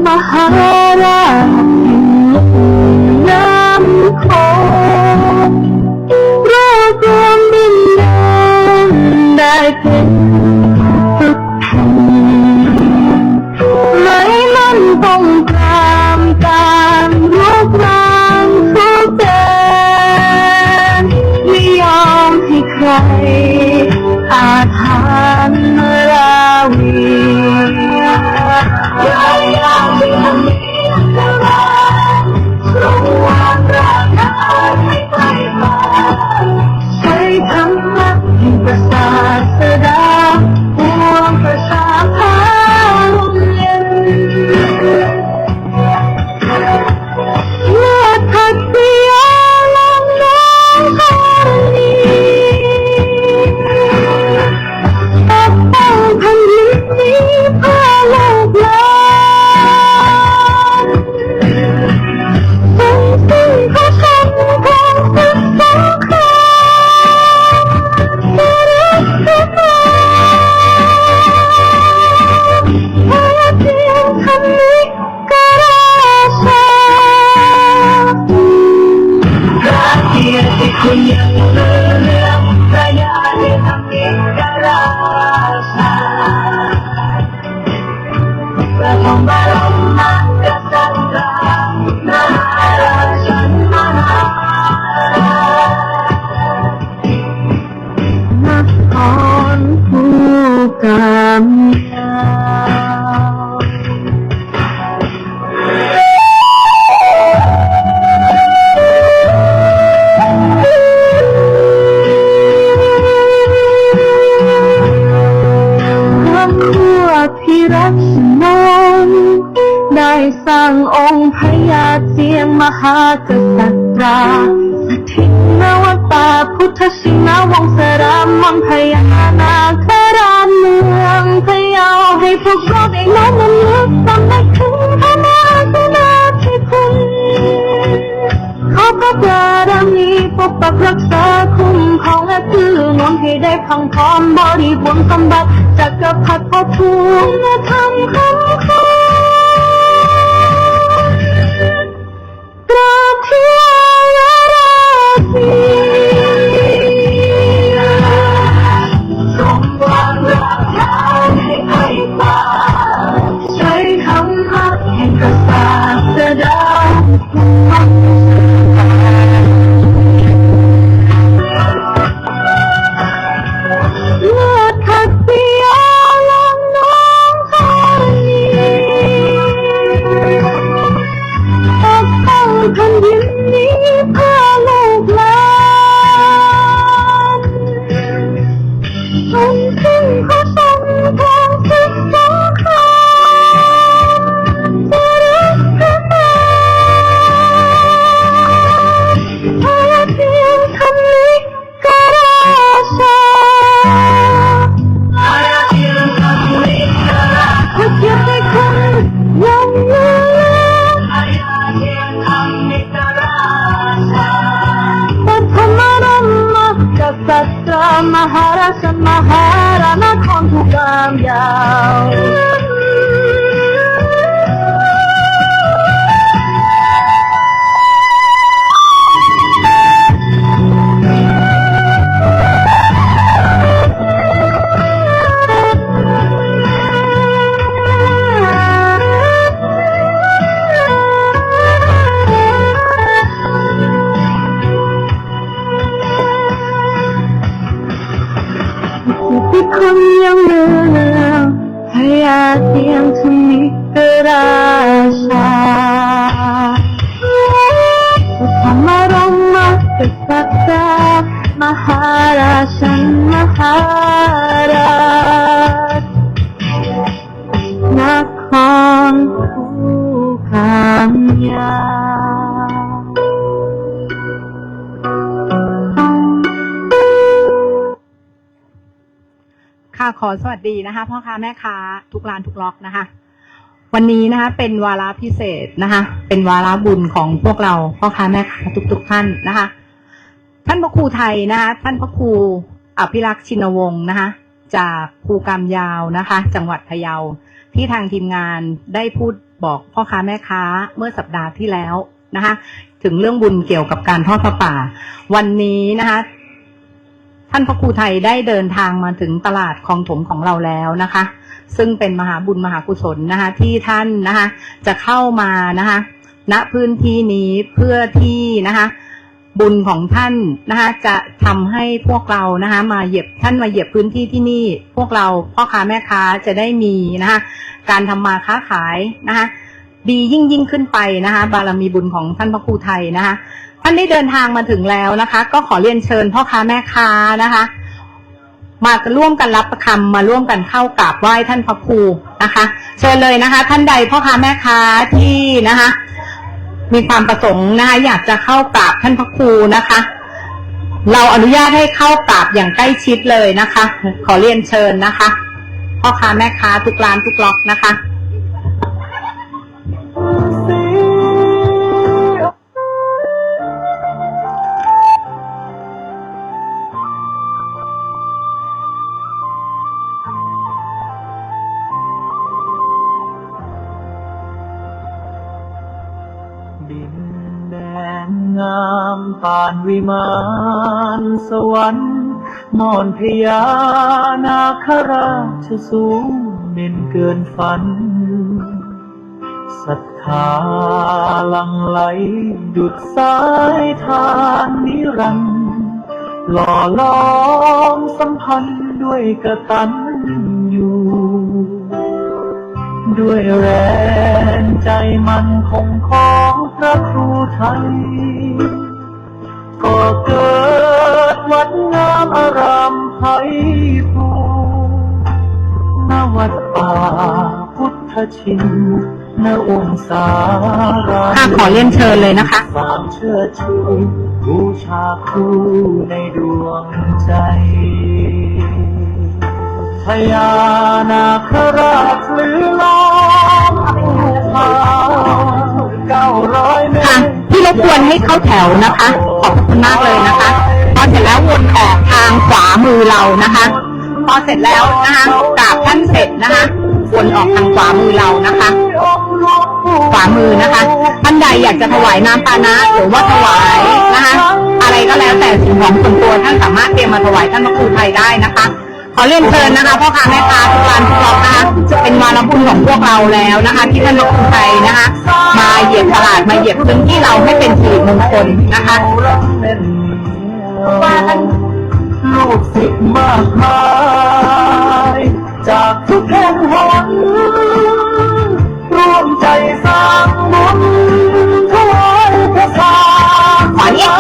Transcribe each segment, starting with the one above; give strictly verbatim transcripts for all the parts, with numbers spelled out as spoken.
มหาราชอยู่ลุ่มน้ำโขง รวบรวมดินแดนได้เป็นปึกแผ่น ไม่มั่นคงปรามการรุกรานทุกแดน ไม่ยอมให้ใครอาถรรพ์ราวี ใช้ธรรมะแห่งพระศาสดาปวงประชาพาร่มเย็น เลือดขัตติยาหลั่งนองธรณี ปกป้องแผ่นดินนี้เพื่อลูกหลาน ทรงสิ้นพระชนม์กลางศึกสงคราม สรุปขึ้นมา พระเพียงธรรมิกราชา พระเกียรติคุณยังเลือง พระยาเดชธรรมิกราชา พระบรมกษัตริย์ มหาราชันมหาราช นครคู่กำยาว พระคู่อภิรักษ์สนอง ได้สร้างองค์พญาเจียงมหากษัตรา สถิตนวตาพุทธชินวงศรามนพญานาคราชเมืองพะเยา ให้พวกเราได้น้อมรำลึกรำลึกถึงพระมหากรุณาธิคุณ ขอพระบารมีปกปักรักษาคุ้มครองและเกื้อหนุนให้ได้พรังพร้อมบริบูรณ์สมบัติจักรพรรดิพระภูมิธรรมคำขวัญ กราบเทวราศี ทรงวางรากฐานให้ไพร่ป่า ใช้ธรรมะแห่งพระศาสดา เลือดขัตติยาหลั่งนองธรณี ปกป้องแผ่นดินนี้เพื่อลูกหลาน ทรงสิ้นพระชนม์กลางศึกสงคราม สรุปขึ้นมา พระเพียงธรรมิกราชา พระเกียรติคุณยังเลือง ปฐมบรมกษัตริย์มหาราชมหาราชนครคู่กำยาว ที่คุณยังเลือง พญาเจียงธรรมิกราชา พระบรมกษัตริย์มหาราชันมหาราช นครคู่กำยาว ค่ะ ขอสวัสดีนะคะ พ่อค้าแม่ค้าทุกร้านทุกล็อกนะคะ วันนี้นะคะ เป็นวาระพิเศษนะคะ เป็นวาระบุญของพวกเราพ่อค้าแม่ค้าทุกๆท่านนะคะ ท่านพระครูไทยนะคะ ท่านพระครูอภิรักษ์ชินวงศ์นะคะ จากภูกามยาวนะคะ จังหวัดพะเยา ที่ทางทีมงานได้พูด บอกพ่อค้าแม่ค้าเมื่อสัปดาห์ที่แล้วนะคะ ถึงเรื่องบุญเกี่ยวกับการทอดผ้าป่า วันนี้นะคะ ท่านพระครูไทยได้เดินทางมาถึงตลาดคลองถมของเราแล้วนะคะ ซึ่งเป็นมหาบุญมหากุศลนะคะ ที่ท่านนะคะ จะเข้ามานะคะ ณ พื้นที่นี้เพื่อที่นะคะ บุญของท่านนะคะ จะทำให้พวกเรานะคะ มาเหยียบ ท่านมาเหยียบพื้นที่ที่นี่ พวกเราพ่อค้าแม่ค้าจะได้มีนะคะ การทำมาค้าขายนะคะ ดียิ่งยิ่งขึ้นไปนะคะ บารมีบุญของท่านพระครูไทยนะคะ ท่านได้เดินทางมาถึงแล้วนะคะ ก็ขอเรียนเชิญพ่อค้าแม่ค้านะคะ มาร่วมกันรับประคำ มาร่วมกันเข้ากราบไหว้ท่านพระครูนะคะ เชิญเลยนะคะ ท่านใดพ่อค้าแม่ค้าที่นะคะ มีความประสงค์นะคะ อยากจะเข้ากราบท่านพระครูนะคะ เราอนุญาตให้เข้ากราบอย่างใกล้ชิดเลยนะคะ ขอเรียนเชิญนะคะ พ่อค้าแม่ค้าทุกร้านทุกล็อกนะคะ ดินแดนงามปานวิมานสวรรค์ ม่อนพญานาคราชสูงเด่นเกินฝัน ศรัทธาหลั่งไหลดุจสายทานนิรันดร์ หล่อล้อมสัมพันธ์ด้วยกตัญญู ด้วยแรงใจมั่นคงของพระครูไทย ก็เกิดวัดงามอารามไพบูลย์ ณ วัดป่าพุทธชิน ณ องศาราม ค่ะ ขอเรียนเชิญเลยนะคะ ความเชิดชูบูชาครูในดวงใจ พญานาคราชหรือล้อมภูผาเก้าร้อยเมตร ค่ะ ที่รบกวนให้เข้าแถวนะคะ ขอบคุณมากเลยนะคะ พอเสร็จแล้ววนออกทางขวามือเรานะคะ พอเสร็จแล้วนะคะ กราบท่านเสร็จนะคะ วนออกทางขวามือเรานะคะ ขวามือนะคะ ท่านใดอยากจะถวายน้ำปานะ หรือว่าถวายนะคะ อะไรก็แล้วแต่สิ่งของส่วนตัว ท่านสามารถเตรียมมาถวายท่านพระครูไทยได้นะคะ ขอเรียนเชิญนะคะ พ่อค้าแม่ค้าทุกร้านทุกล็อกนะคะ เป็นวาระบุญของพวกเราแล้วนะคะ ที่ท่านพระครูไทยนะคะ มาเหยียบตลาด มาเหยียบพื้นที่เราให้เป็นสิริมงคลนะคะ ว่าท่านลูกศิษย์มากมายจากทุกแห่งหน ร่วมใจสร้างบุญถวายพระสา ขวานิด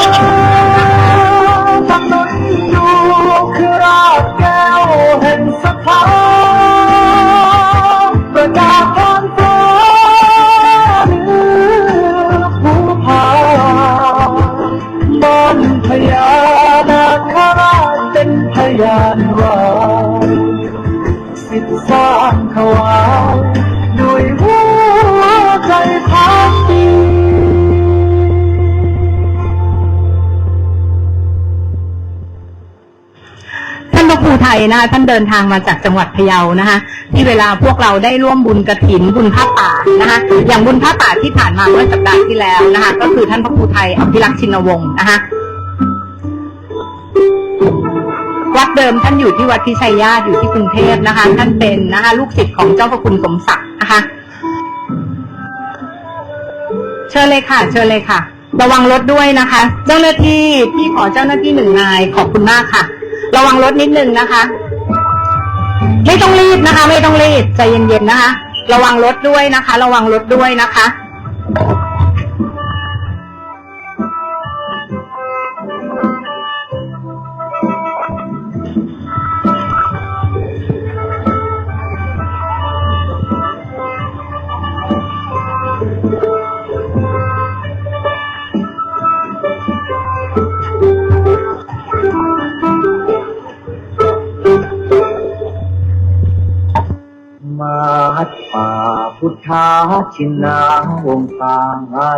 ทำนุนอยู่คือรากแก้วแห่งศรัทธาประกาศผ่านฟ้าเหนือภูผา บ้านพญานาคราชเป็นพยานว่า สิทธิ์สร้างถวายด้วยหัวใจพักดี ท่านพระครูไทยนะคะ ท่านเดินทางมาจากจังหวัดพะเยานะคะ ที่เวลาพวกเราได้ร่วมบุญกฐิน บุญผ้าป่านะคะ อย่างบุญผ้าป่าที่ผ่านมาเมื่อสัปดาห์ที่แล้วนะคะ ก็คือท่านพระครูไทยอภิรักษ์ชินวงศ์นะคะ วัดเดิมท่านอยู่ที่วัดพิชัยญาติ อยู่ที่กรุงเทพนะคะ ท่านเป็นนะคะ ลูกศิษย์ของเจ้าพระคุณสมศักดิ์นะคะ เชิญเลยค่ะ เชิญเลยค่ะ ระวังรถด้วยนะคะ เจ้าหน้าที่ พี่ขอเจ้าหน้าที่หนึ่งนาย ขอบคุณมากค่ะ ระวังรถนิดนึงนะคะ ไม่ต้องรีบนะคะ ไม่ต้องรีบ ใจเย็นๆนะคะ ระวังรถด้วยนะคะ ระวังรถด้วยนะคะ มาวัดป่าพุทธาชินาวงศา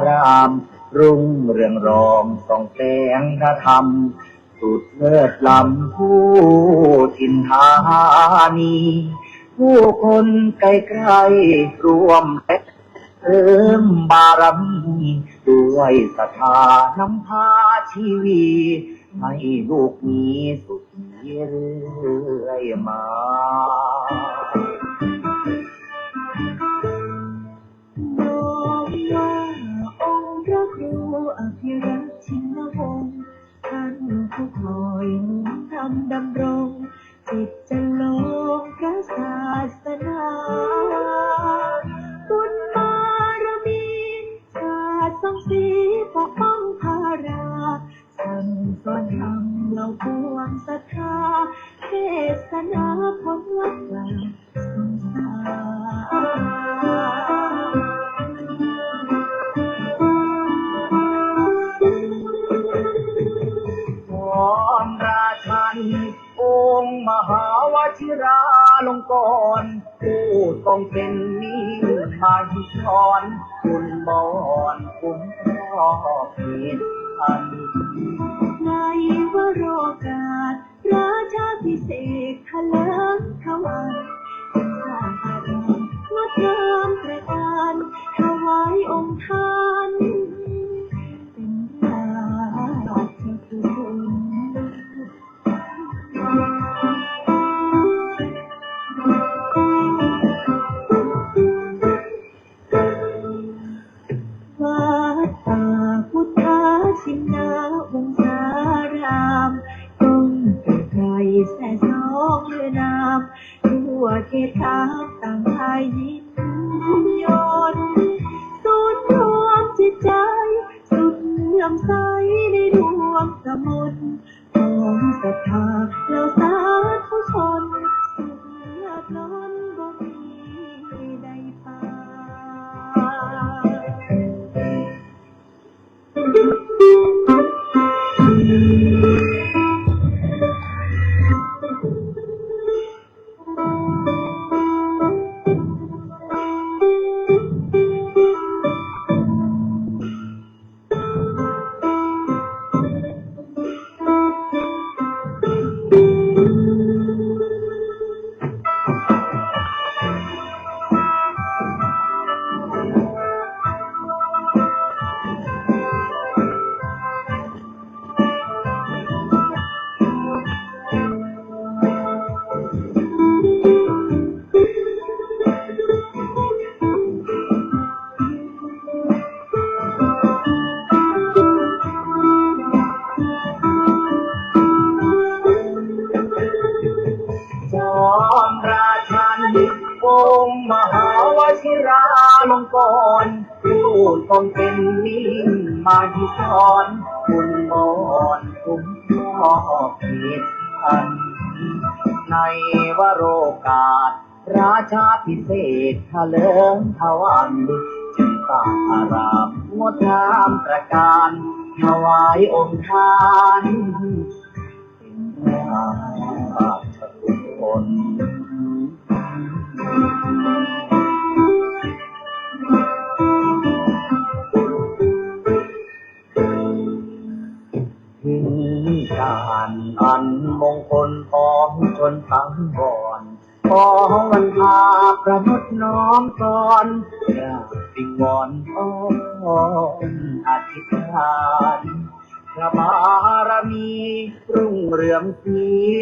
ราม รุ่งเรืองรองส่องแสงพระธรรม สุดเลิศล้ำผู้ถิ่นธานี ผู้คนไกลๆร่วมแล เสริมบารมีด้วยศรัทธานำพาชีวีให้ลูกมีสุขีเรื่อยมา น้อมว่าองค์พระครูอภิรักษ์ชินวงศ์ ท่านผู้คอยหนุนนำดำรง จิตจะลงพระศาสนา บุญบารมี ชาติสองสีปกป้องพารา สั่งสอนธรรมเราปวงศรัทธา เทศนาพ้นวัฏฏะสงสาร พร้อมราชัน องค์มหาวชิราลงกรณ์ ผู้ทรงเป็นมิ่งมหิธร คุณบอนคุ้มครองเหตุอัน ในวโรกาส ราชาภิเษกเถลิงถวัลย์ สร้างอารามงดงามตระการ ถวายองค์ท่าน เป็นราชกุศล วัดป่าพุทธชินวงศาราม ต้องแต่ไกลแสสองเรือน้ำ ทั่วเขตสามต่างไทยยินยนต์ ศูนย์รวมจิตใจ สุดเลื่อมใสในดวงกมล ของศรัทธาเหล่าสาธุชน สุขเลิศล้นบ่มีใดปาน จอมราชัน องค์มหาวชิราลงกรณ์ ผู้ทรงเป็นมิ่งมหิธร คุณบอนคุ้มครองเหตุอัน ในวโรกาส ราชาภิเษกเถลิงถวัลย์ จึงสร้างอารามงดงามตระการ ถวายองค์ท่าน เป็นราชกุศล ถึงการอันมงคลของชนสังวร ขอวันพาประมุขน้อมกลอน กราบวิงวอนอ้อนอธิษฐาน พระบารมีรุ่งเรืองสี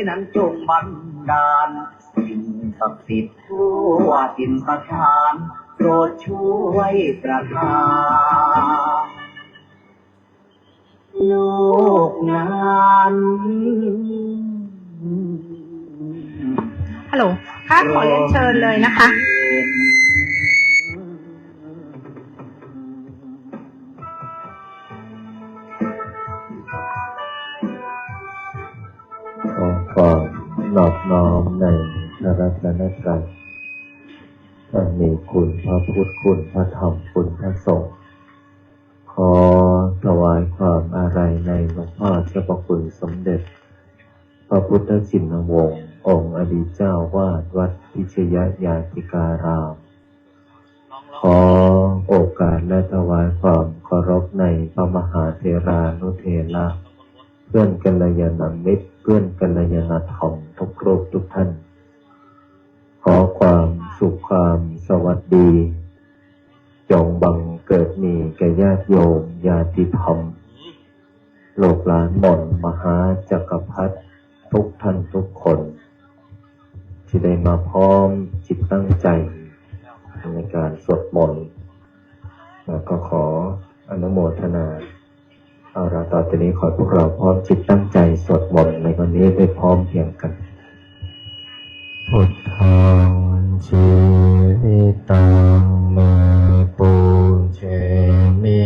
นั้นจงบันดาล สิ่งศักดิ์สิทธิ์ทั่วถิ่นประทาน โปรดช่วยประทาน ลูกนั้น ฮัลโหล ค่ะ ขอเรียนเชิญเลยนะคะ ขอความนอบน้อมในพระรัตนตรัย อันมีคุณพระพุทธ คุณพระธรรม คุณพระสงฆ์ ขอถวายความอาลัยในหลวงพ่อเจ้าพระคุณสมเด็จ พระพุทธชินวงศ์ องค์อดีตเจ้าวาดวัดพิชยญาติการาม ขอโอกาสและถวายความเคารพในพระมหาเถรานุเถระ เพื่อนกัลยาณมิตร เพื่อนกัลยาณธรรมทุกรูปทุกท่าน ขอความสุขความสวัสดี จงบังเกิดมีแก่ญาติโยมญาติธรรม ลูกหลานหม่อนมหาจักรพรรดิทุกท่านทุกคน ที่ได้มาพร้อมจิตตั้งใจในการสวดมนต์ แล้วก็ขออนุโมทนา เอาละ ต่อจากนี้ขอให้พวกเราพร้อมจิตตั้งใจสวดมนต์ในวันนี้ด้วยพร้อมเพรียงกัน Buddhaṃ jīvitaṃ me pūjemi.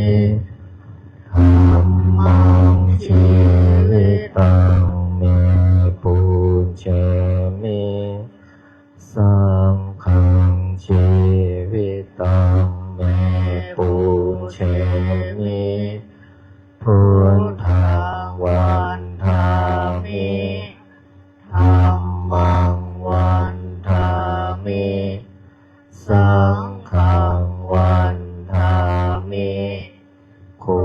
Dhammaṃ jīvitaṃ me pūjemi. Saṅghaṃ jīvitaṃ me pūjemi. Buddhaṃ vandāmi. Dhammaṃ vandāmi. Saṅghaṃ vandāmi. Gu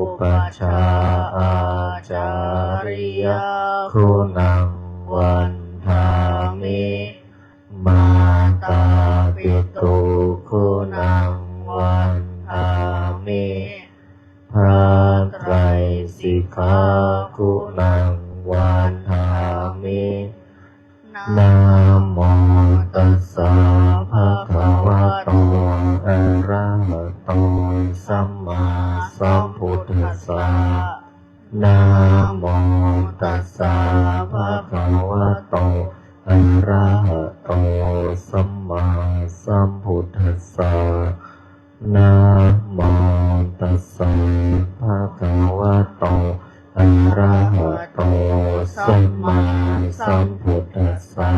upajjhāyācariyaguṇaṃ vandāmi. Mātāpituguṇaṃ vandāmi. พระไตรสิกขากุณังวันดามิ Namo tassa bhagavato arahato sammāsambuddhassa. Namo tassa bhagavato arahato sammāsambuddhassa. Namo tassa bhagavato arahato sammāsambuddhassa.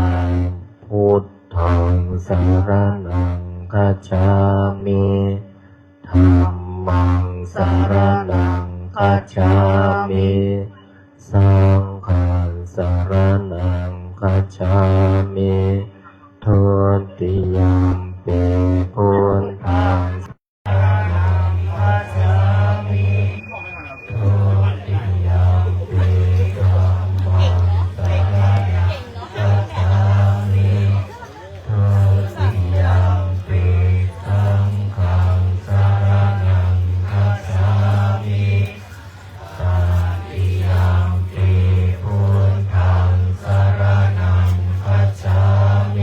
Buddhaṃ saraṇaṃ gacchāmi. Dhammaṃ saraṇaṃ gacchāmi. Saṅghaṃ saraṇaṃ gacchāmi. Dutiyampi buddhaṃ saraṇaṃ gacchāmi. Dutiyampi dhammaṃ saraṇaṃ gacchāmi. Dutiyampi saṅghaṃ saraṇaṃ gacchāmi. Tatiyampi buddhaṃ saraṇaṃ gacchāmi.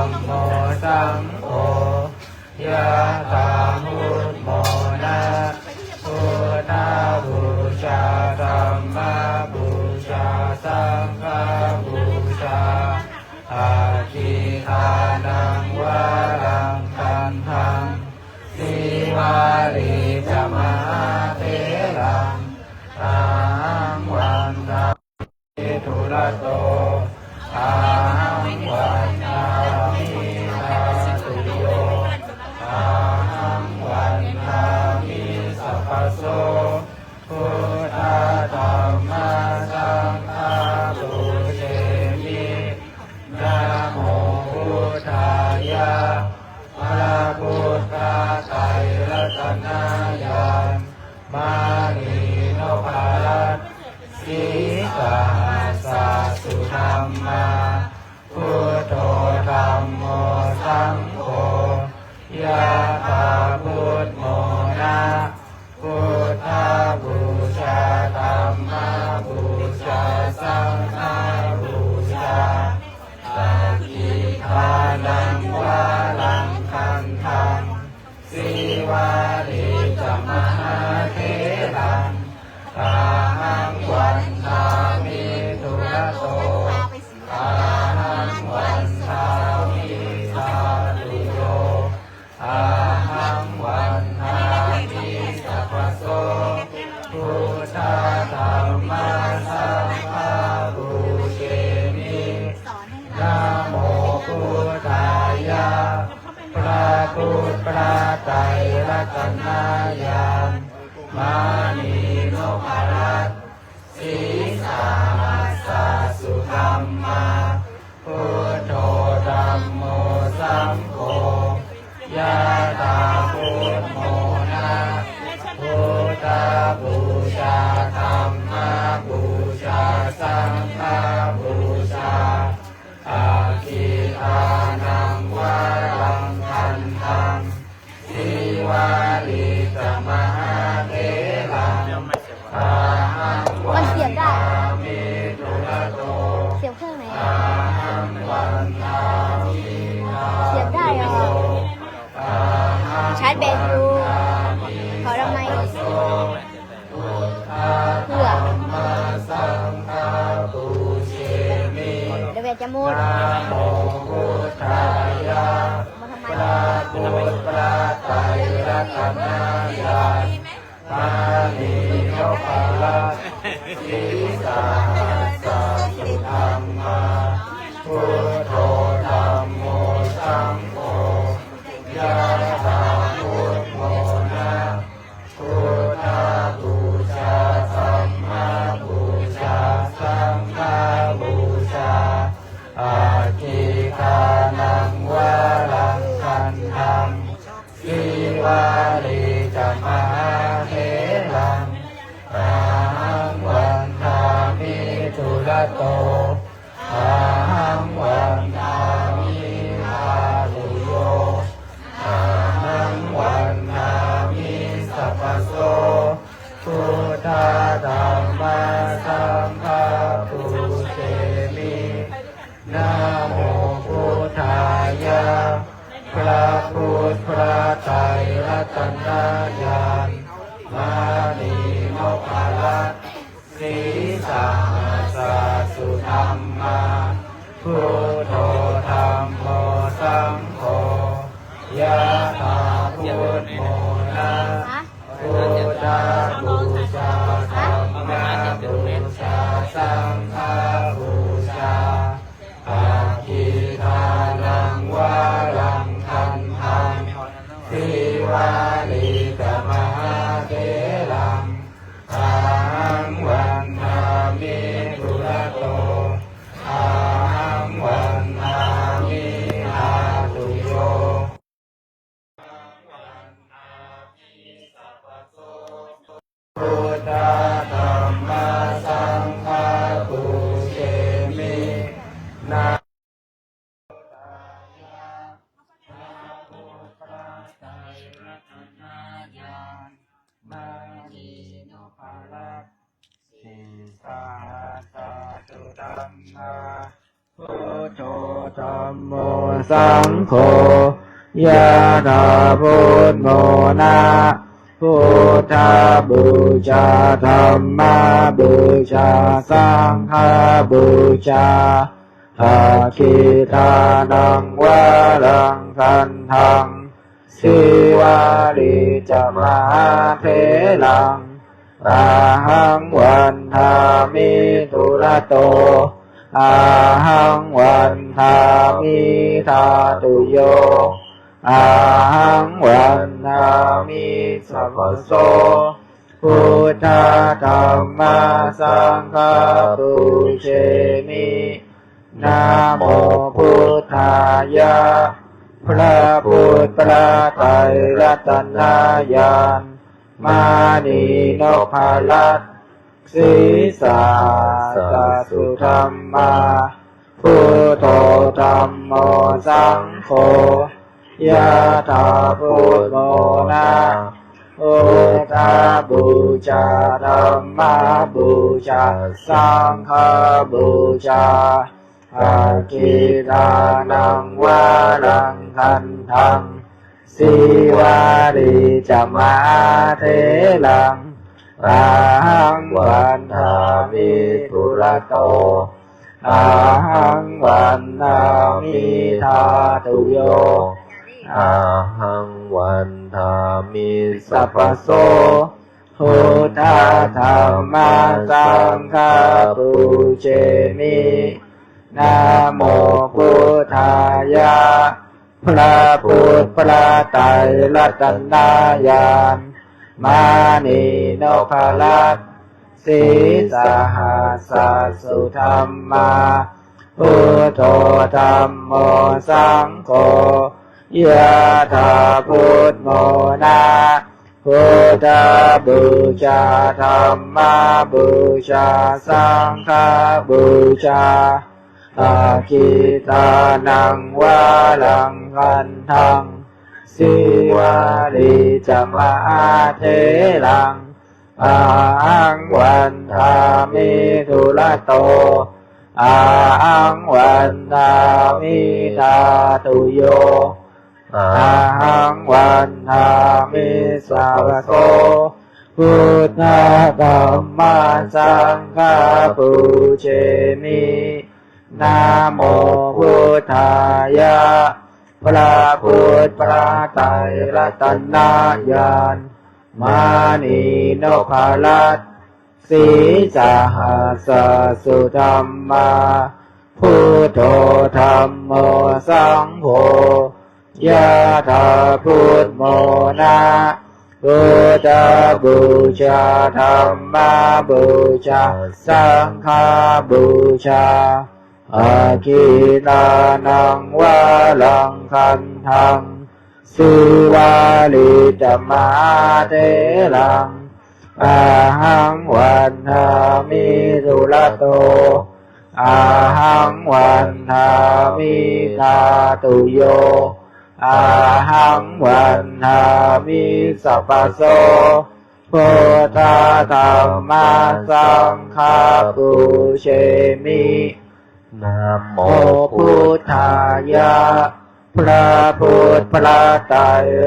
dhammo saṅgho, yathā buddhamona, buddhapūjā dhammapūjā saṅghapūjā, aggidānaṃ varaṃ gandhaṃ, sīvalī ca mahātheraṃ, ahaṃ vandāmi dūrato, ahaṃ vandāmi dhātuyo, ahaṃ vandāmi sabbaso, buddha dhamma saṅgha pūjemi, namo buddhāya, พระพุทธพระไตรรัตนญาณ มณีนพรัตน์ sīsahassa sudhammā, buddho dhammo saṅgho, yathā buddhamona, buddhapūjā dhammapūjā saṅghapūjā, aggidānaṃ varaṃ gandhaṃ, sīvalī ca mahātheraṃ, ahaṃ vandāmi dūrato, ahaṃ vandāmi dhātuyo, ahaṃ vandāmi sabbaso, buddha dhamma saṅgha pūjemi, namo buddhāya, พระพุทธพระไตรรัตนญาณ มณีนพรัตน์ sīsahassa sudhammā, buddho dhammo saṅgho, yathā buddhamona, buddhapūjā dhammapūjā saṅghapūjā, aggidānaṃ varaṃ gandhaṃ, sīvalī ca mahātheraṃ, ahaṃ มันเสียบได้ vandāmi dūrato, เสียบเครื่องไหน ahaṃ vandāmi เสียบได้เหรอ dhātuyo, ahaṃ ใช้แบตอยู่ vandāmi ขอทำไม sabbaso, buddha เพื่อ dhamma saṅgha pūjemi, เดี๋ยวแบตจะหมด namo buddhāya, มาทำไม พระพุทธพระไตรรัตนญาณ มณีนพรัตน์ sīsahassa sudhammā, buddho dhammo saṅgho, yathā buddhamona, buddhapūjā dhammapūjā saṅghapūjā, aggidānaṃ varaṃ gandhaṃ, sīvalī ca mahātheraṃ, ahaṃ vandāmi dūrato, ahaṃ vandāmi dhātuyo, ahaṃ vandāmi sabbaso, buddha dhamma saṅgha pūjemi, namo buddhāya, พระพุทธพระไตรรัตนญาณ มณีนพรัตน์ sīsahassa sudhammā, buddho dhammo saṅgho, yathā buddhamona, buddhapūjā dhammapūjā saṅghapūjā, aggidānaṃ varaṃ gandhaṃ, sīvalī ca mahātheraṃ, ahaṃ vandāmi dūrato, ahaṃ vandāmi dhātuyo, buddha dhamma saṅgha pūjemi, namo buddhāya, พระพุทธพระไตรรัตนญาณ มณีนพรัตน์ sīsahassa sudhammā, buddho dhammo saṅgho. Yathā buddhamona, buddhapūjā, dhammapūjā, saṅghapūjā. Dakkhiṇaṃ varaṃ gandhaṃ, sīvalī ca mahātheraṃ, ahaṃ vandāmi dūrato, ahaṃ vandāmi dhātuyo, ahaṃ vandāmi sabbaso. Buddha dhamma saṅgha pūjemi. Namo buddhāya. พระพุทธ พระไตร รัตนญาณ มณีนพรัตน์ sīsahassa sudhammā, buddho dhammo saṅgho. Yathā buddhamona, buddhapūjā, dhammapūjā, saṅghapūjā. Dakkhiṇaṃ varaṃ gandhaṃ, sīvalī ca mahātheraṃ, ahaṃ vandāmi dūrato, ahaṃ vandāmi dhātuyo, ahaṃ vandāmi sabbaso. Buddha dhamma saṅgha pūjemi. Namo buddhāya. พระพุทธ พระไตร รัตนญาณ มณีนพรัตน์ sīsahassa sudhammā, buddho dhammo saṅgho. Yathā buddhamona, buddhapūjā, dhammapūjā, saṅghapūjā. Dakkhiṇaṃ varaṃ gandhaṃ, sīvalī ca mahātheraṃ, ahaṃ vandāmi dūrato, ahaṃ vandāmi dhātuyo, ahaṃ vandāmi sabbaso. Buddha dhamma saṅgha pūjemi. Namo buddhāya. พระพุทธ พระไตร รัตนญาณ มณีนพรัตน์ sīsahassa sudhammā, buddho dhammo saṅgho. Yathā buddhamona, buddhapūjā, dhammapūjā, saṅghapūjā. Dakkhiṇaṃ varaṃ gandhaṃ, sīvalī ca mahātheraṃ, ahaṃ vandāmi dūrato, ahaṃ vandāmi dhātuyo, ahaṃ vandāmi sabbaso. Buddha dhamma saṅgha pūjemi. Namo buddhāya. พระพุทธ พระไตร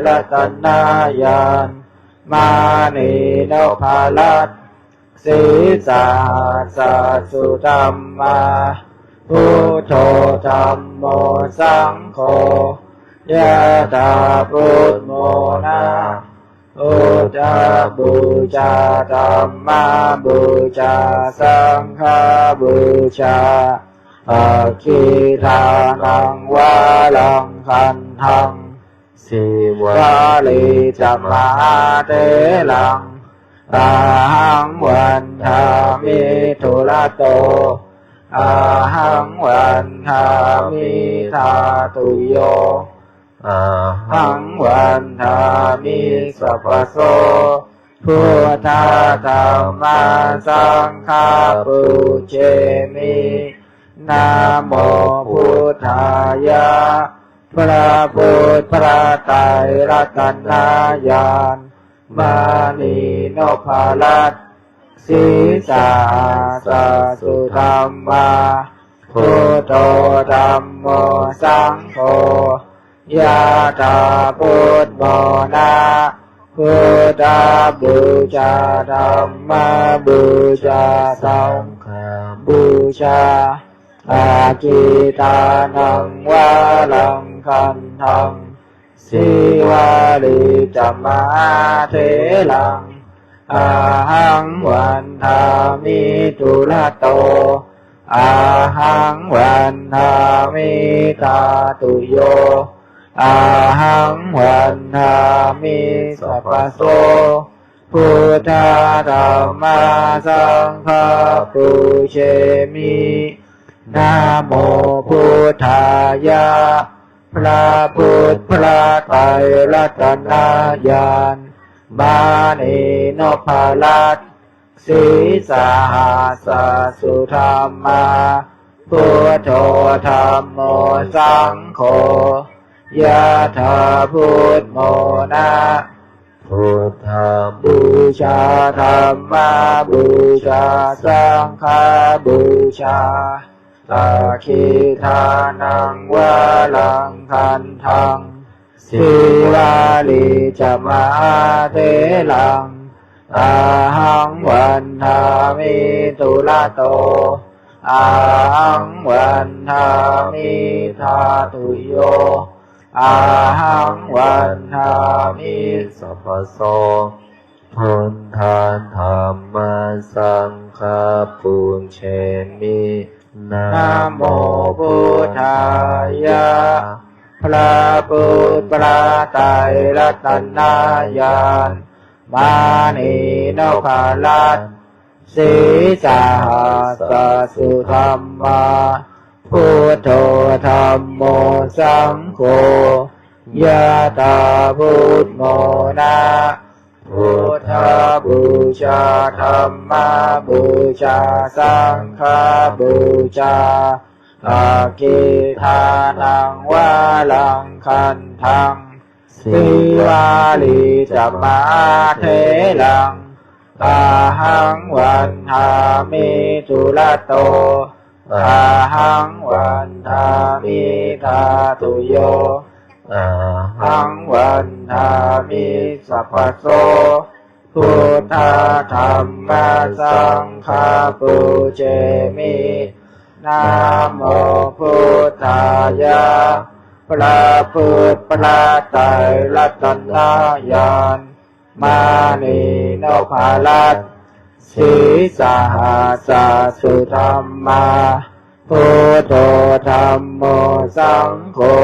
รัตนญาณ มณีนพรัตน์ sīsahassa sudhammā, buddho dhammo saṅgho. Yathā buddhamona, buddhapūjā, dhammapūjā, saṅghapūjā. Dakkhiṇaṃ varaṃ gandhaṃ, sīvalī ca mahātheraṃ, ahaṃ vandāmi dūrato, ahaṃ vandāmi dhātuyo, ahaṃ vandāmi sabbaso. Buddha dhamma saṅgha pūjemi. Namo buddhāya. พระพุทธ พระไตร รัตนญาณ มณีนพรัตน์ sīsahassa sudhammā, Buddho dhammo saṅgho, yathā buddhamona. Buddhapūjā, dhammapūjā, saṅghapūjā. Aggidānaṃ varaṃ gandhaṃ, sīvalī ca mahātheraṃ. Ahaṃ vandāmi dūrato, ahaṃ vandāmi dhātuyo, ahaṃ vandāmi sabbaso. Buddha dhamma saṅgha pūjemi. Namo buddhāya. พระพุทธ พระไตรรัตนญาณ มณีนพรัตน์ sīsahassa sudhammā. Buddho dhammo saṅgho, yathā buddhamona. Buddhapūjā, dhammapūjā, saṅghapūjā. Aggidānaṃ varaṃ gandhaṃ, sīvalī ca mahātheraṃ. Ahaṃ vandāmi dūrato, ahaṃ vandāmi dhātuyo, ahaṃ vandāmi sabbaso. Buddha dhamma saṅgha pūjemi. Namo buddhāya. พระพุทธ พระไตรรัตนญาณ มณีนพรัตน์ sīsahassa sudhammā. Buddho dhammo saṅgho, yathā buddhamona. Buddhapūjā, dhammapūjā, saṅghapūjā. Aggidānaṃ varaṃ gandhaṃ, sīvalī ca mahātheraṃ. Ahaṃ vandāmi dūrato, ahaṃ vandāmi dhātuyo, ahaṃ vandāmi sabbaso. Buddha dhamma saṅgha pūjemi. Namo buddhāya. พระพุทธ พระไตรรัตนญาณ มณีนพรัตน์ sīsahassa sudhammā. Buddho dhammo saṅgho,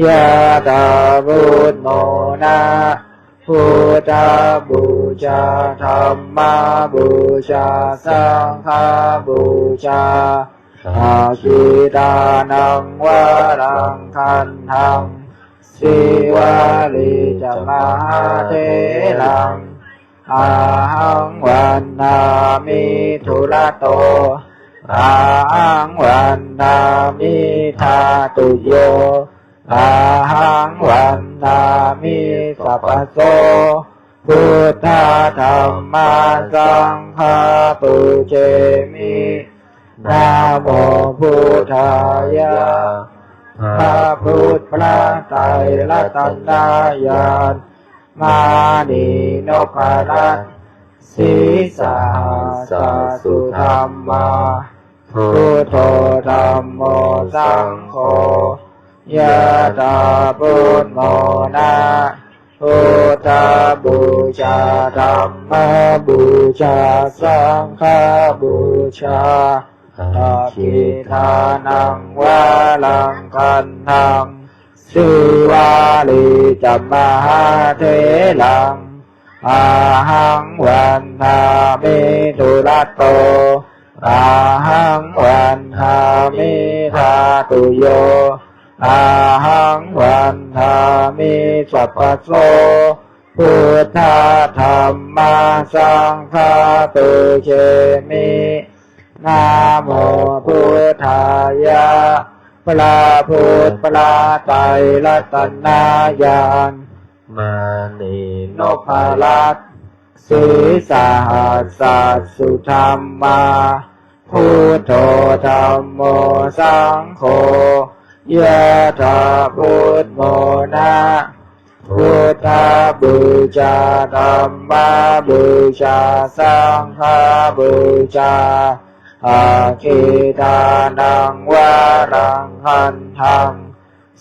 yathā buddhamona. Buddhapūjā, dhammapūjā, saṅghapūjā. Aggidānaṃ varaṃ gandhaṃ, sīvalī ca mahātheraṃ. Ahaṃ vandāmi dūrato, ahaṃ vandāmi dhātuyo, ahaṃ vandāmi sabbaso. Buddha dhamma saṅgha pūjemi. Namo buddhāya. พระพุทธ พระไตรรัตนญาณ มณีนพรัตน์ sīsahassa sudhammā. Buddho dhammo saṅgho, yathā buddhamona. Buddhapūjā, dhammapūjā, saṅghapūjā. Aggidānaṃ varaṃ gandhaṃ, sīvalī ca mahātheraṃ. Ahaṃ vandāmi dūrato, ahaṃ vandāmi dhātuyo, ahaṃ vandāmi sabbaso. Buddha dhamma saṅgha pūjemi. Namo buddhāya. พระพุทธ พระไตรรัตนญาณ มณีนพรัตน์ sīsahassa sudhammā. Buddho dhammo saṅgho yathā buddhamona. Buddhapūjā dhammapūjā saṅghapūjā. Aggidānaṃ varaṃ gandhaṃ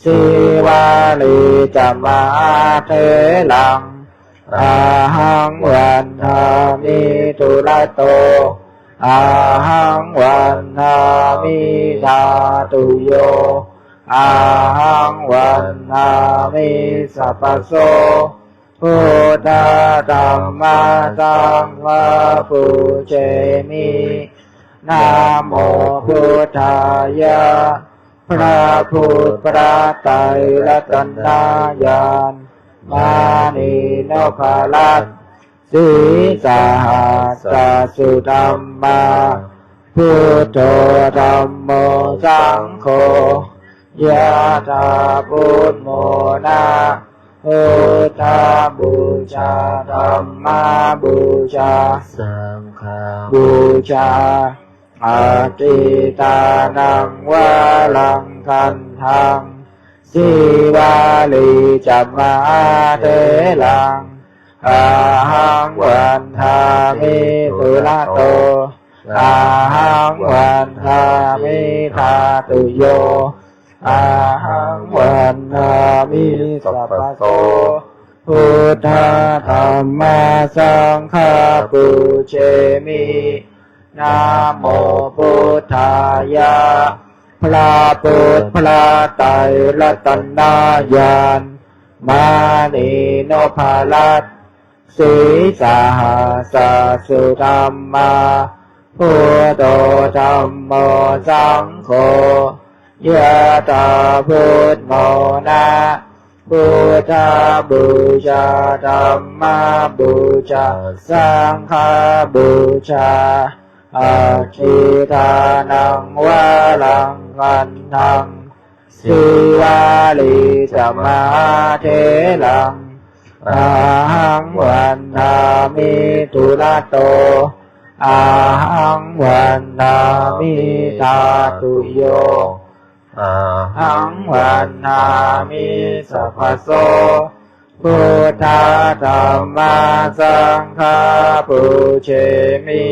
sīvalī ca mahātheraṃ. Ahaṃ vandāmi dūrato, ahaṃ vandāmi dhātuyo, ahaṃ vandāmi sabbaso. Buddha dhamma saṅgha pūjemi. Namo buddhāya. พระพุทธ พระไตร รัตนญาณ มณีนพรัตน์ sīsahassa sudhammā. Buddho dhammo saṅgho yathā buddhamona. Buddhapūjā dhammapūjā saṅghapūjā. Aggidānaṃ varaṃ gandhaṃ sīvalī ca mahātheraṃ. Ahaṃ vandāmi dūrato, ahaṃ vandāmi dhātuyo, ahaṃ vandāmi sabbaso. Buddha dhamma saṅgha pūjemi. Namo buddhāya. พระพุทธ พระไตร รัตนญาณ มณีนพรัตน์ sīsahassa sudhammā. Buddho dhammo saṅgho yathā buddhamona. Buddhapūjā dhammapūjā saṅghapūjā. Aggidānaṃ varaṃ gandhaṃ sīvalī ca mahātheraṃ. Ahaṃ vandāmi dūrato, ahaṃ vandāmi dhātuyo, ahaṃ vandāmi sabbaso. Buddha dhamma saṅgha pūjemi.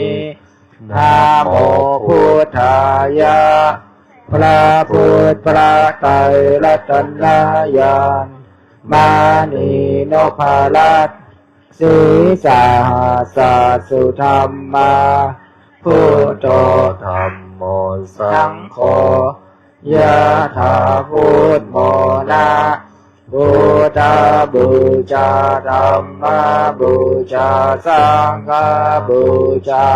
Namo buddhāya. พระพุทธ พระไตร รัตนญาณ มณีนพรัตน์ sīsahassa sudhammā. Buddho dhammo saṅgho yathā buddhamona. Buddhapūjā dhammapūjā saṅghapūjā.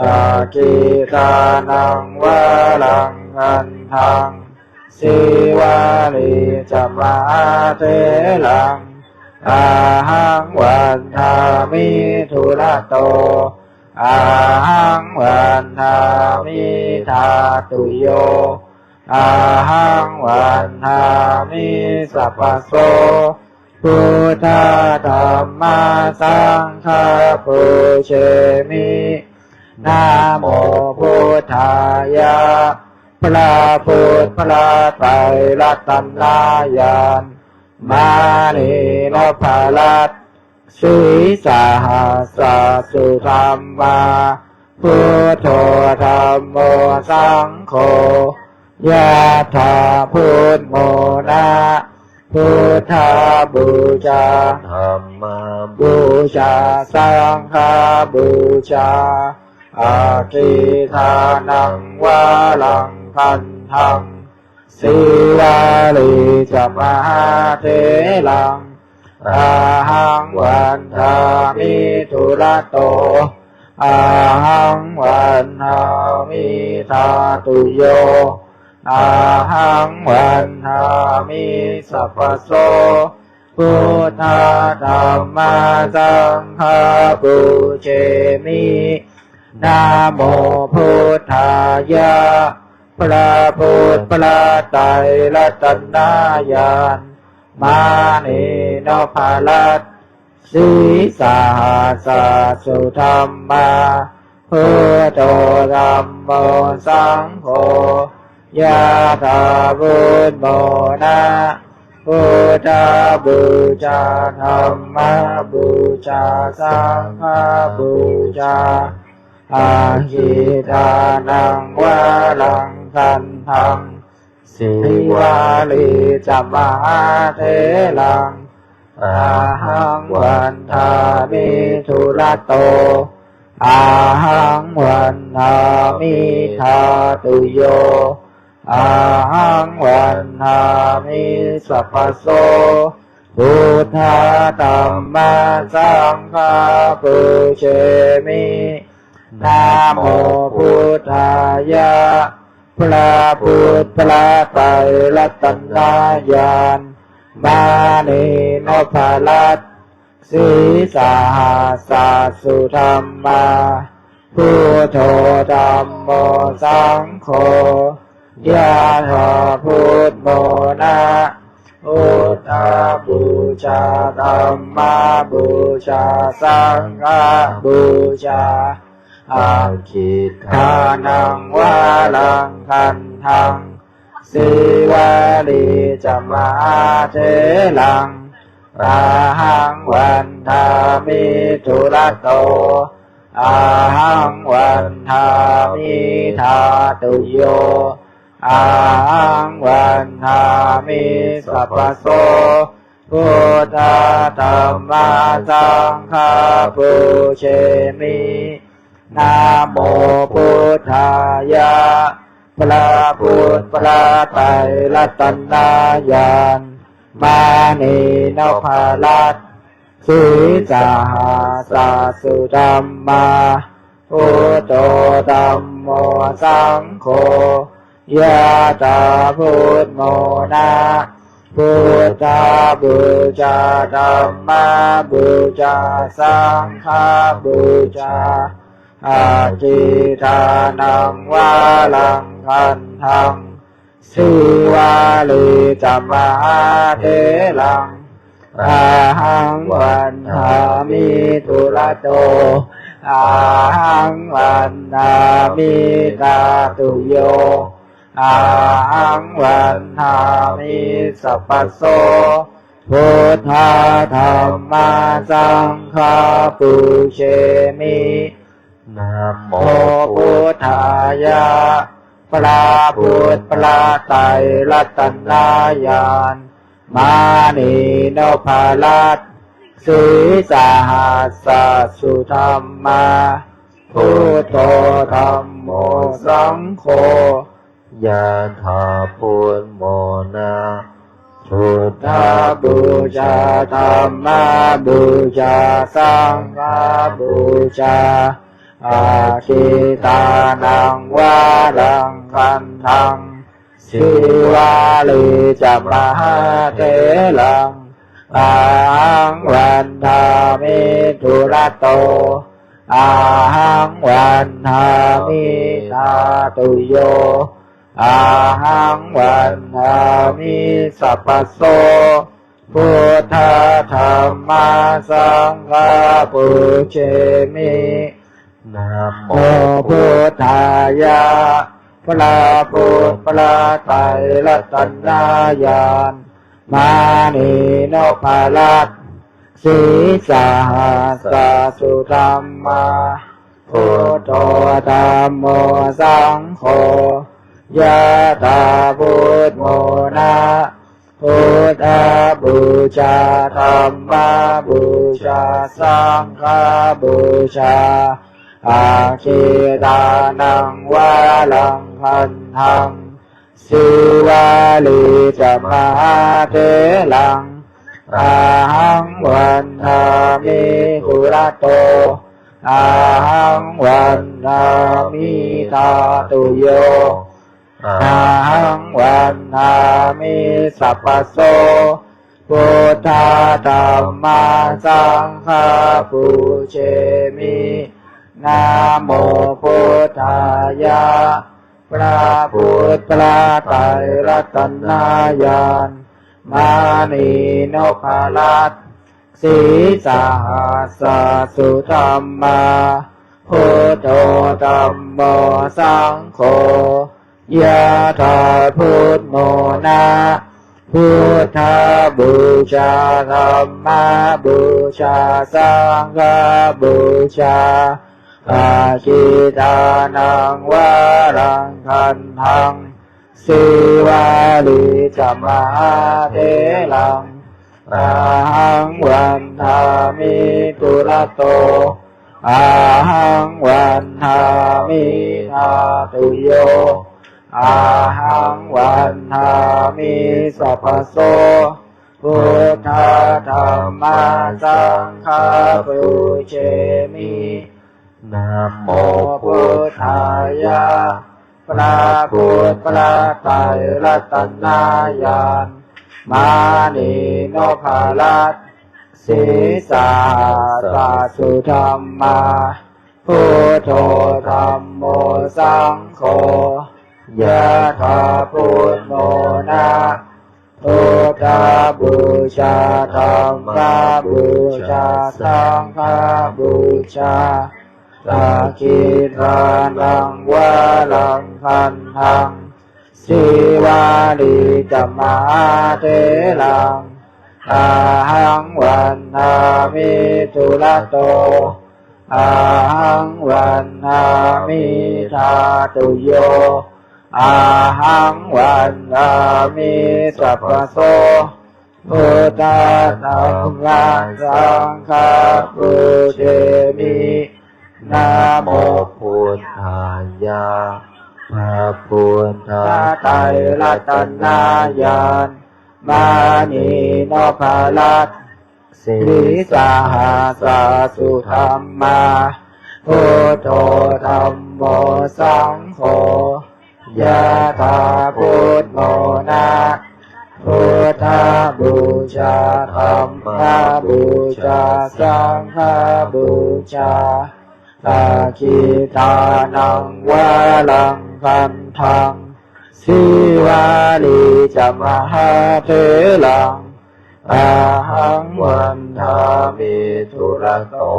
Aggidānaṃ varaṃ gandhaṃ sīvalī ca mahātheraṃ. Ahaṃ vandāmi dūrato, ahaṃ vandāmi dhātuyo, ahaṃ vandāmi sabbaso. Buddha dhamma saṅgha pūjemi. Namo buddhāya. พระพุทธ พระไตร รัตนญาณ มณีนพรัตน์ sīsahassa sudhammā. Buddho dhammo saṅgho yathā buddhamona. Buddhapūjā dhammapūjā saṅghapūjā. Aggidānaṃ varaṃ gandhaṃ sīvalī ca mahātheraṃ. Ahaṃ vandāmi dūrato, ahaṃ vandāmi dhātuyo, ahaṃ vandāmi sabbaso. Buddha dhamma saṅgha pūjemi. Namo buddhāya. พระพุทธ พระไตร รัตนญาณ มณีนพรัตน์ sīsahassa sudhammā. Buddho dhammo saṅgho, yathā buddhamona. Buddhapūjā dhammapūjā saṅghapūjā, aggidānaṃ varaṃ gandhaṃ, sīvalī ca mahātheraṃ, ahaṃ vandāmi dūrato. Ahaṃ vandāmi dhātuyo, ahaṃ vandāmi sabbaso. Buddha dhamma saṅgha pūjemi. Namo buddhāya. พระพุทธ พระไตรรัตนญาณ มณีนพรัตน์ sīsahassa sudhammā. Buddho dhammo saṅgho, yathā buddhamona. Buddhapūjā dhammapūjā saṅghapūjā, aggidānaṃ varaṃ gandhaṃ, sīvalī ca mahātheraṃ, ahaṃ vandāmi dūrato. Ahaṃ vandāmi dhātuyo, ahaṃ vandāmi sabbaso. Buddha dhamma saṅgha pūjemi. Namo buddhāya. พระพุทธ พระไตรรัตนญาณ มณีนพรัตน์ sīsahassa sudhammā. Buddho dhammo saṅgho, yathā buddhamona. Buddhapūjā dhammapūjā saṅghapūjā, aggidānaṃ varaṃ gandhaṃ, sīvalī ca mahātheraṃ, ahaṃ vandāmi dūrato. Ahaṃ vandāmi dhātuyo, ahaṃ vandāmi sabbaso. Buddha dhamma saṅgha pūjemi. Namo buddhāya. พระพุทธ พระไตรรัตนญาณ มณีนพรัตน์ sīsahassa sudhammā. Buddho dhammo saṅgho, yathā buddhamona. Buddhapūjā dhammapūjā saṅghapūjā, aggidānaṃ varaṃ gandhaṃ, sīvalī ca mahātheraṃ, ahaṃ vandāmi dūrato. Ahaṃ vandāmi dhātuyo, ahaṃ vandāmi sabbaso. Buddha dhamma saṅgha pūjemi. Namo buddhāya. พระพุทธ พระไตรรัตนญาณ มณีนพรัตน์ sīsahassa sudhammā. Buddho dhammo saṅgho, yathā buddhamona. Buddhapūjā dhammapūjā saṅghapūjā, aggidānaṃ varaṃ gandhaṃ, sīvalī ca mahātheraṃ, ahaṃ vandāmi dūrato. Ahaṃ vandāmi dhātuyo, ahaṃ vandāmi sabbaso. Buddha dhamma saṅgha pūjemi. Namo buddhāya. พระพุทธ พระไตรรัตนญาณ มณีนพรัตน์ sīsahassa sudhammā. Buddho dhammo saṅgho yathābudmona. Buddhapūjā dhammapūjā saṅghapūjā. Dakkhiṇānaṃ varaṃ gandhaṃ sīvalī ca mahātheraṃ. Ahaṃ vandāmi dūrato ahaṃ vandāmi dhātuyo ahaṃ vandāmi sabbaso. Buddha dhamma saṅgha pūjemi. Namo buddhāya. พระพุทธ พระไตรรัตนญาณ มณีนพรัตน์ sīsahassa sudhammā. Buddho dhammo saṅgho yathābudmona. Buddhapūjā dhammapūjā saṅghapūjā. Dakkhiṇānaṃ varaṃ gandhaṃ sīvalī ca mahātheraṃ. Ahaṃ vandāmi dūrato ahaṃ vandāmi dhātuyo ahaṃ vandāmi sabbaso. Buddha dhamma saṅgha pūjemi. Namo buddhāya. พระพุทธ พระไตรรัตนญาณ มณีนพรัตน์ sīsahassa sudhammā. Buddho dhammo saṅgho yathābudmona. Buddhapūjā dhammapūjā saṅghapūjā. Dakkhiṇānaṃ varaṃ gandhaṃ sīvalī ca mahātheraṃ. Ahaṃ vandāmi dūrato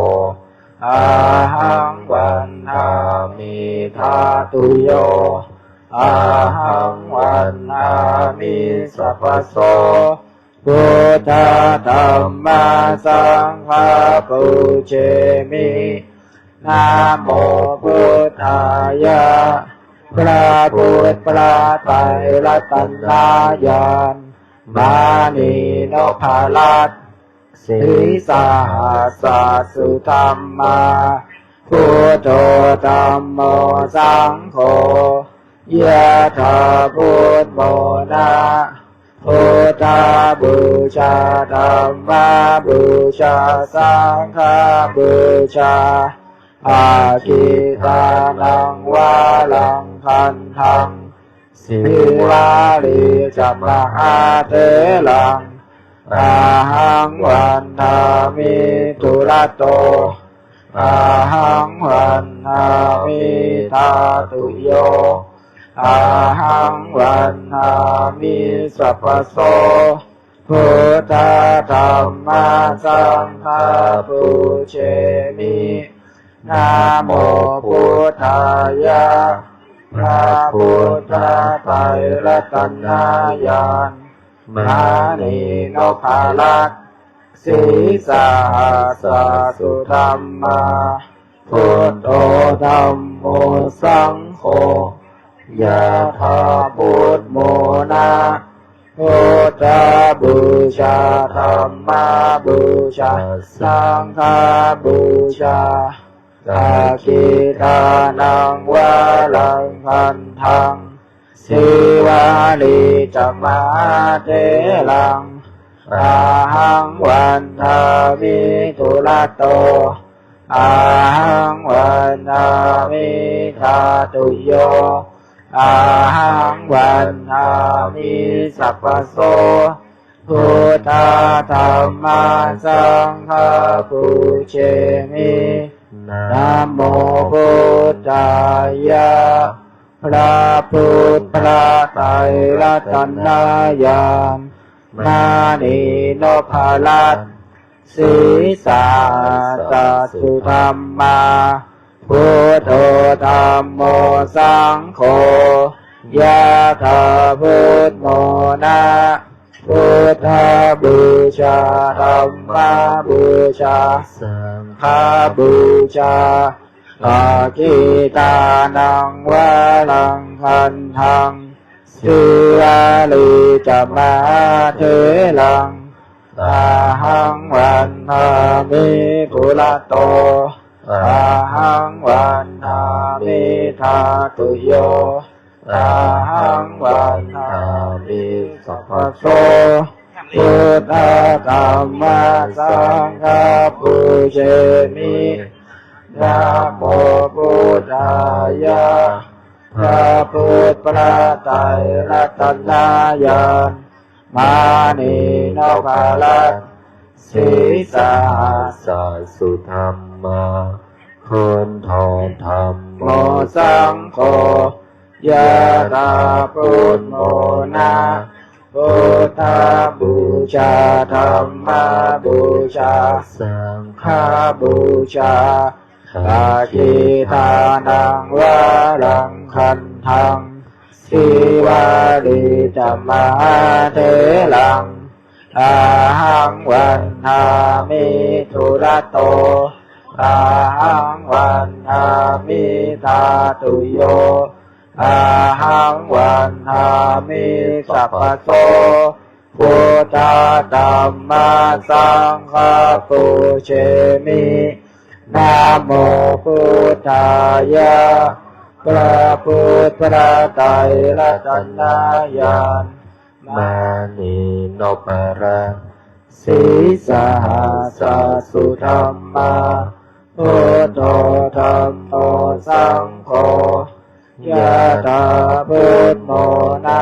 ahaṃ vandāmi dhātuyo ahaṃ vandāmi sabbaso. Buddha dhamma saṅgha pūjemi. Namo buddhāya. พระพุทธ พระไตรรัตนญาณ มณีนพรัตน์ sīsahassa sudhammā. Buddho dhammo saṅgho yathābudmona. Buddhapūjā dhammapūjā saṅghapūjā. Dakkhiṇānaṃ varaṃ gandhaṃ sīvalī ca mahātheraṃ. Ahaṃ vandāmi dūrato ahaṃ vandāmi dhātuyo ahaṃ vandāmi sabbaso. Buddha dhamma saṅgha pūjemi. Namo buddhāya. พระพุทธ พระไตรรัตนญาณ มณีนพรัตน์ sīsahassa sudhammā. Buddho dhammo saṅgho yathābudmona. Buddhapūjā dhammapūjā saṅghapūjā. Dakkhiṇānaṃ varaṃ gandhaṃ sīvalī ca mahātheraṃ. Ahaṃ vandāmi dūrato ahaṃ vandāmi dhātuyo ahaṃ vandāmi sabbaso. Buddha dhamma saṅgha pūjemi. Namo buddhāya. พระพุทธ พระไตรรัตนญาณ มณีนพรัตน์ sīsahassa sudhammā. Buddho dhammo saṅgho, yathā buddhamona. Buddhapūjā dhammapūjā saṅghapūjā. Dakkhiṇānaṃ varaṃ khandhaṃ, sīvalī ca mahātheraṃ. Ahaṃ vandāmi dūrato, ahaṃ vandāmi dhātuyo, ahaṃ vandāmi sabbaso. Buddha dhamma saṅgha pūjemi. Namo buddhāya. พระพุทธพระไตรรัตนญาณ มณีนพรัตน์ sīsahassa sudhammā. Buddho dhammo saṅgho, yathā buddhamona. Buddhapūjā dhammapūjā saṅghapūjā. Dakkhiṇānaṃ varaṃ khandhaṃ, sīvalī ca mahātheraṃ. Ahaṃ vandāmi dūrato, ahaṃ vandāmi dhātuyo, ahaṃ vandāmi sabbaso. Buddha dhamma saṅgha pūjemi. Namo buddhāya. พระพุทธพระไตรรัตนญาณ มณีนพรัตน์ sīsahassa sudhammā. Buddho dhammo saṅgho, yathā buddhamona.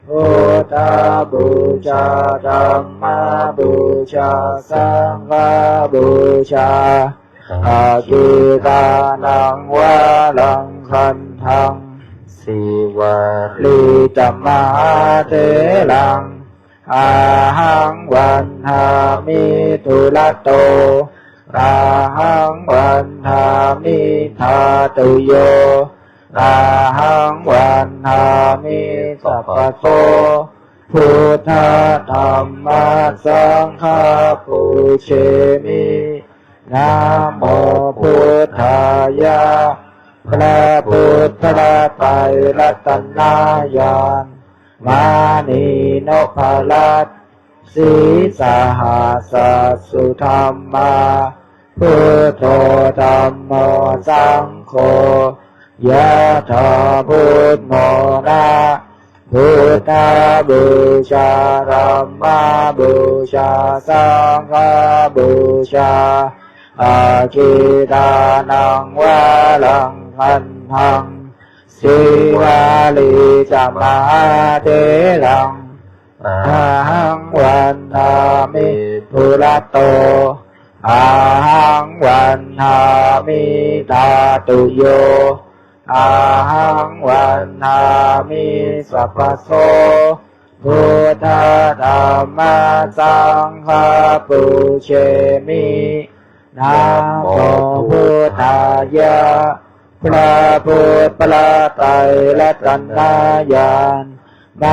Buddhapūjā dhammapūjā saṅghapūjā. Dakkhiṇānaṃ varaṃ khandhaṃ, sīvalī ca mahātheraṃ. Ahaṃ vandāmi dūrato, ahaṃ vandāmi dhātuyo, ahaṃ vandāmi sabbaso. Buddha dhamma saṅgha pūjemi. Namo buddhāya. พระพุทธพระไตรรัตนญาณ มณีนพรัตน์ sīsahassa sudhammā. Buddho dhammo saṅgho, yathā buddhamona. Buddhapūjā dhammapūjā saṅghapūjā. Dakkhiṇānaṃ varaṃ khandhaṃ, sīvalī ca mahātheraṃ. Ahaṃ vandāmi dūrato, ahaṃ vandāmi dhātuyo, ahaṃ vandāmi sabbaso. Buddha dhamma saṅgha pūjemi. Namo buddhāya. พระพุทธพระไตรรัตนญาณ ม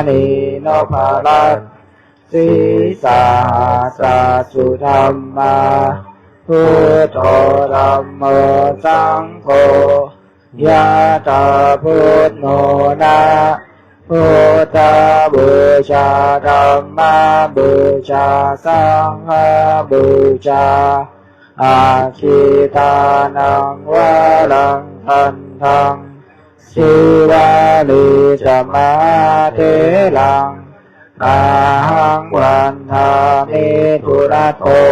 ณีนพรัตน์ sīsahassa sudhammā. Buddho dhammo saṅgho, yathā buddhamona. Buddhapūjā dhammapūjā saṅghapūjā. Dakkhiṇānaṃ varaṃ khandhaṃ, sīvalī ca mahātheraṃ. Ahaṃ vandāmi dūrato,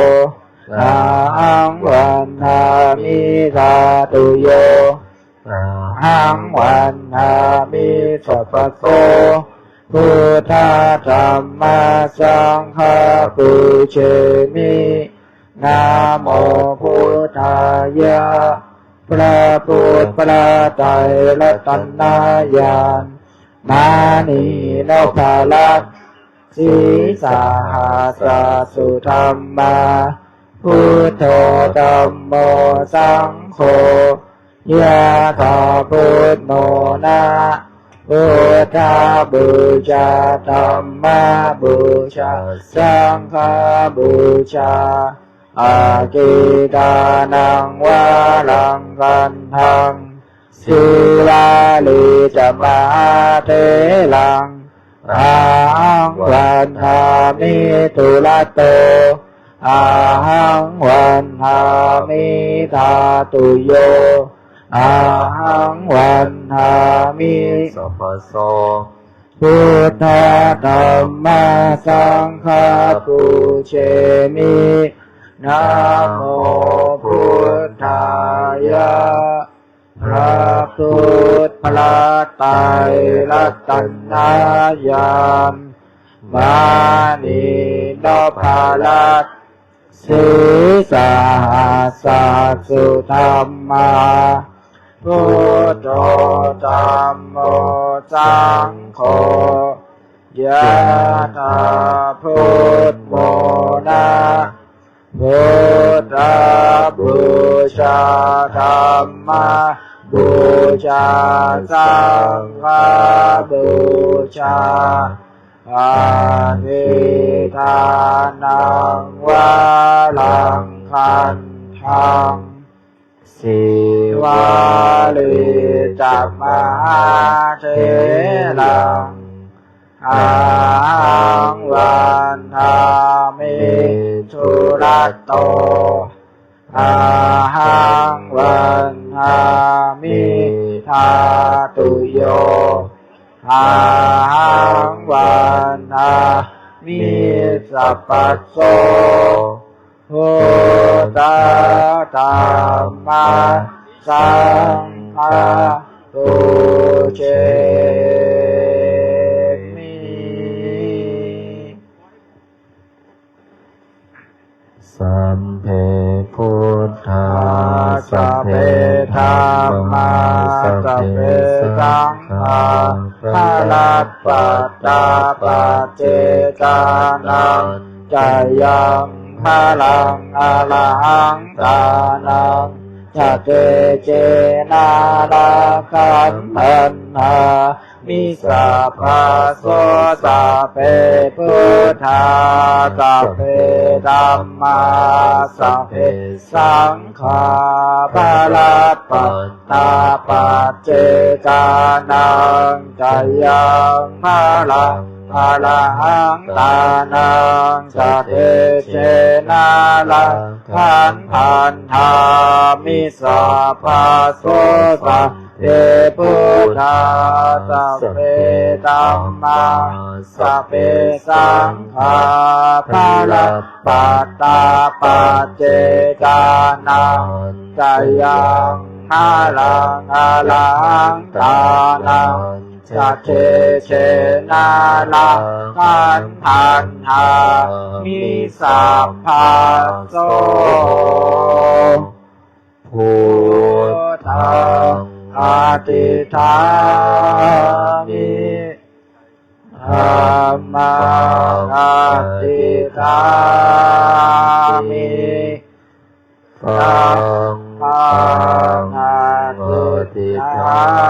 ahaṃ vandāmi dhātuyo, ahaṃ vandāmi sabbaso. Buddha dhamma saṅgha pūjemi. Namo buddhāya. พระพุทธพระไตรรัตนญาณ มณีนพรัตน์ sīsahassa sudhammā. Buddho dhammo saṅgho, yathā buddhamona, buddhapūjā dhammapūjā saṅghapūjā, aggidānaṃ varaṃ gandhaṃ, sīvalī ca mahātheraṃ, ahaṃ vandāmi duratto, ahaṃ vandāmi dhātuyo, ahaṃ vandāmi sabbaso. Buddha dhamma saṅgha pūjemi. Namo buddhāya. พระพุทธ พระไตรรัตนญาณ มณีนพรัตน์ sīsahassa sudhammā, buddho dhammo saṅgho, yathā buddhamona, buddhapūjā dhammapūjā saṅghapūjā, aggidānaṃ varaṃ gandhaṃ, sīvalī ca mahātheraṃ, ahaṃ vandāmi duratto, ahaṃ vandāmi dhātuyo, ahaṃ vandāmi sabbaso. Buddha dhamma saṅgha pūjemi. Sabbe buddhā, sabbe dhammā, sabbe saṅghā, balappattā paccekānañca yaṃ balaṃ, arahantānañca tejena, rakkhaṃ bandhāmi sabbaso. Sabbe buddhā, sabbe dhammā, sabbe saṅghā, balappattā paccekānañca yaṃ balaṃ, arahantānañca tejena, rakkhaṃ bandhāmi sabbaso. Sabbe buddhā, sabbe dhammā, sabbe saṅghā, balappattā paccekānañca yaṃ balaṃ, arahantānañca tejena, rakkhaṃ bandhāmi sabbaso. Buddhaṃ adhiṭṭhāmi, dhammaṃ adhiṭṭhāmi, saṅghaṃ adhiṭṭhāmi.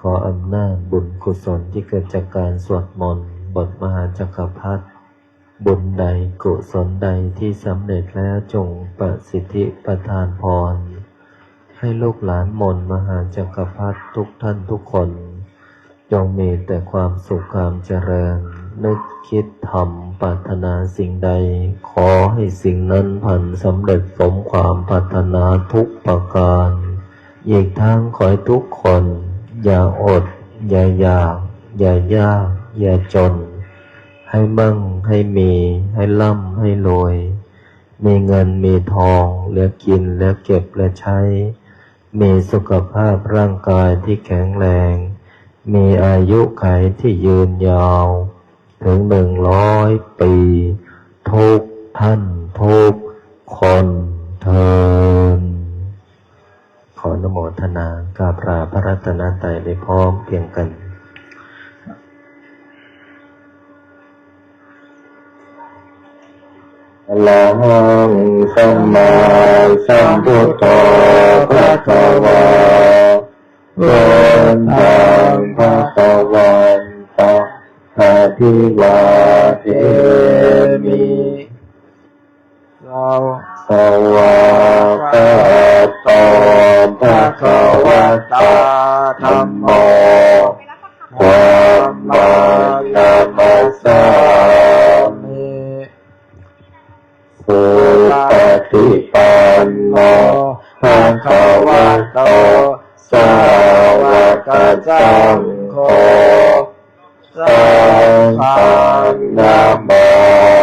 ขออำนาจบุญกุศลที่เกิดจากการสวดมนต์บทมหาจักรพรรดิ บุญใดกุศลใดที่สำเร็จแล้วจงประสิทธิประทานพร ให้ลูกหลานมนต์มหาจักรพรรดิทุกท่านทุกคน จงมีแต่ความสุขความเจริญ นึกคิดทำปรารถนาสิ่งใด ขอให้สิ่งนั้นพันสำเร็จสมความปรารถนาทุกประการ อีกทั้งขอให้ทุกคนอย่าอด อย่าอยาก อย่ายาก อย่าจน ให้มั่ง ให้มี ให้ร่ำ ให้รวย มีเงิน มีทอง เหลือกิน เหลือเก็บ เหลือใช้ มีสุขภาพร่างกายที่แข็งแรง มีอายุขัยที่ยืนยาว ถึงหนึ่งร้อยปี ทุกท่านทุกคนเทอญ ขออนุโมทนากราบลาพระรัตนตรัยโดยพร้อมเพรียงกัน Arahaṃ sammāsambuddho bhagavā. Buddhaṃ bhagavantaṃ abhivādemi. Svākkhāto bhagavatā dhammo. Dhammaṃ namassāmi. Supaṭipanno bhagavato sāvakasaṅgho. Saṅghaṃ namāmi.